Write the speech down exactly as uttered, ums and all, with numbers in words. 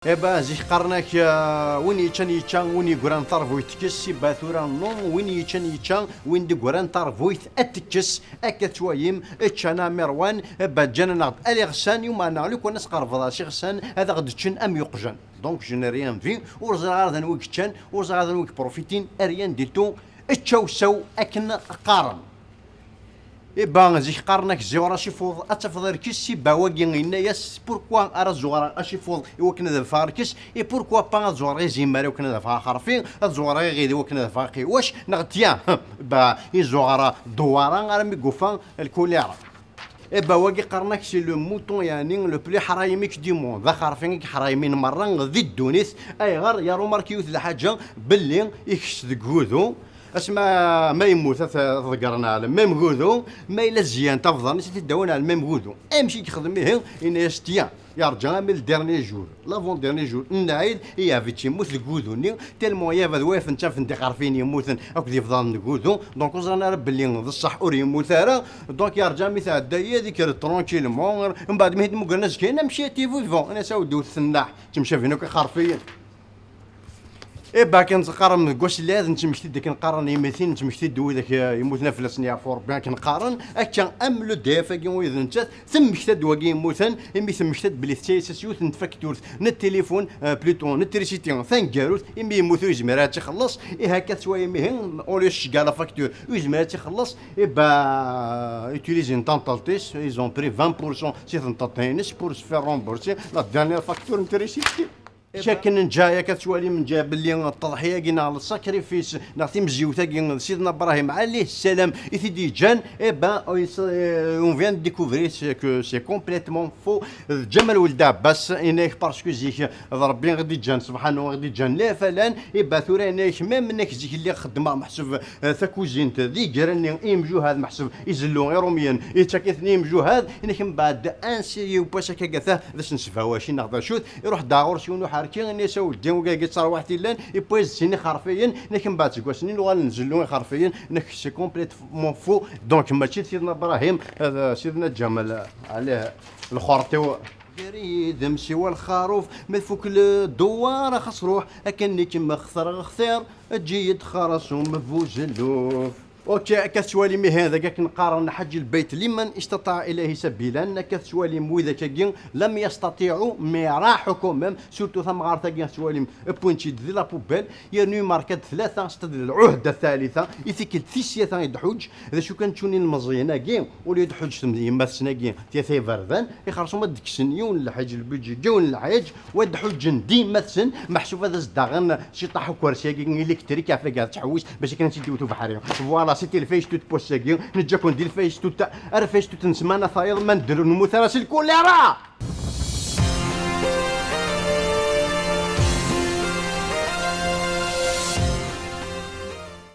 Iba zik qqaren-ak, eh, win yeččan yečča, win yegran tarbuyt tekkes. Iba tura non, win yeččan yečča, win d-igran tarbuyt ad tekkes. Akka tettwalim, ččan am iṛwan, iba ǧǧan-aneɣ-d al iɣsan, yumeɛna lukan ad tqerbeḍ ar s iɣsan ad aɣ-d-ččen am yuqjan. Donc je n'ai rien vu, ur ẓriɣ ara d anwa i yeččan, ur ẓriɣ ara d anwa i yeprufitin, rien du tout. Ččaw saw akken qqaren. Iba zik qqaren-ak ziɣer acifuḍ ad tafeḍ irkes. Iba wagi yenna-yas: pourquoi ara zuɣreɣ acifuḍ i wakken ad afeɣ irkes? Et pourquoi pas ad zuɣreɣ izimer i wakken ad afeɣ axerfi, ad zuɣreɣ iɣid i wakken ad afeɣ aqewwac, neɣ tiens, ba izuɣer dewwara armi yufa lkulira. Iba wagi qqaren-ak c'est le mouton, yeɛni, le plus ḥraymi du monde, d axerfi i yeḥraymin merra di ddunit. Ayɣer? Yarumarki yiwet lḥaǧa, belli ikes deg wugudu, asma ma yemmut ad t-ḍeggren ɛla même gudu, ma yella zeyyan tabḍan-is ad t-id-awin ɛla même gudu. Amek i yexdem ihi? Yenna-yas tiens, yerǧa armi le dernier jour, l'avant-dernier jour n lɛid, i yeɛbed yemmut deg wugudu-nni, tellement yabad wa yafen ttafen d iqerfiyen yemmuten akked yebḍan deg wugudu. Donc ur ẓran ara belli d ṣṣeḥ ur yemmut ara. Donc yerǧa armi tɛedda yiḍ, yekker tranquillement, mbeɛd mi t-id-mmugren azekka, yenna: monsieur, êtes-vous vivant? Yenna-yas: a weddi, ur tennaḥ, ttemcabin akk iqerfiyen. Iba akken teqqarem deg wass n lɛid, nettmekti-d akken qqaren yimitin, nettmekti-d widak, eh, yemmuten ad fell-asen yeɛfu Rebbi, akken qqaren. Akka am l'E D F-agi ula d nettat temmekta-d wagi yemmuten, imi temmekta-d belli tettalas yiwet n tfakturt n tilifun, eh, plutôt n trisiti taneggarut, imi yemmut ur yezmir ara ad tt-ixelleṣ. Ihi akka tettwalim ihi, au lieu tceggeɛ la facture, ur yezmir ara ad tt-ixelleṣ, iba utiliser une tantalt-is, ils ont pris vingt pour cent si tenṭalt-ines pour se faire rembourser la dernière facture n trisiti. Cakken nǧa, yak ad twalim, nǧa belli ṭṭeḍḥi-agi neɣ le sacrifice neɣ timziwt-agi d Sidna Brahim alayhi ssalam i t-id-yeǧǧan, eh ben, on vient de découvrir que c'est complètement faux. D Ǧamal Weld Ɛebbas, yenna-ak parce que zik d Rebbi i ɣ-d-iǧǧan, subḥanu, i ɣ-d-iǧǧan la falan, eh ben, tura yenna-ak même nekk zik lliɣ xeddmeɣ meḥsub, eh, takuzint d iger-nni i yimjuhad, meḥsub izellu irumyen, ittak-iten i yimjuhad, yenna-ak mbeɛd un sérieux poisson akka gata d asen-sbawacin neɣ d acu-t, iruḥ-d ɣur-s yiwen uḥerki, yenna-yas a weddi, wigagi d tarwiḥt i llan, yewwi-as-d sin ixerfiyen, yenna-ak mbeɛd seg wass-nni nuɣal nzellu ixerfiyen, yenna-ak c'est complètement faux. Donc mačči d Sidna Brahim, d Sidna Ǧamal, eh, ɛlih lxuṛt-iw. Gar yid-m siwa lxaruf, ma tfuk ledwar xas ruḥ, akken i kem-xtareɣ xtir, eǧǧ-iyi-d xaras um buzelluf. Ok, akka tettwalim ihi, dagi akken qqaren: حج البيت لمن استطاع إليه سبيلا. Akka tettwalim widak-agi لم يستطيعوا, mais راحوا quand même, surtout tamɣart-agi tettwalim wwin-tt-id di la poubelle, yernu imerka-d tlata, c'est-à-dire العهدة الثالثة, i tikkelt tis tlata i d-tḥuǧ. D acu kan ttun ilmeẓyen-agi, ula d-ḥuǧ yemma-tsen-agi tiyata iberdan, ixerṣum ad d-kksen yiwen n lḥiǧ, lbudget n yiwen n lḥiǧ, wa d-ḥuǧen d yemma-tsen, meḥsub ad as-d-aɣen ciṭaḥ ukersi-agi électrique ɣef wagi ad tḥewwes, bac akken ad tt-id-iwet ubeḥri. Voilà, c'était le Facebook n wass-agi, neǧǧa-ken di le Facebook, ar Facebook n ssmana tayeḍ, ma nedder ur nemmut ara si lkulira!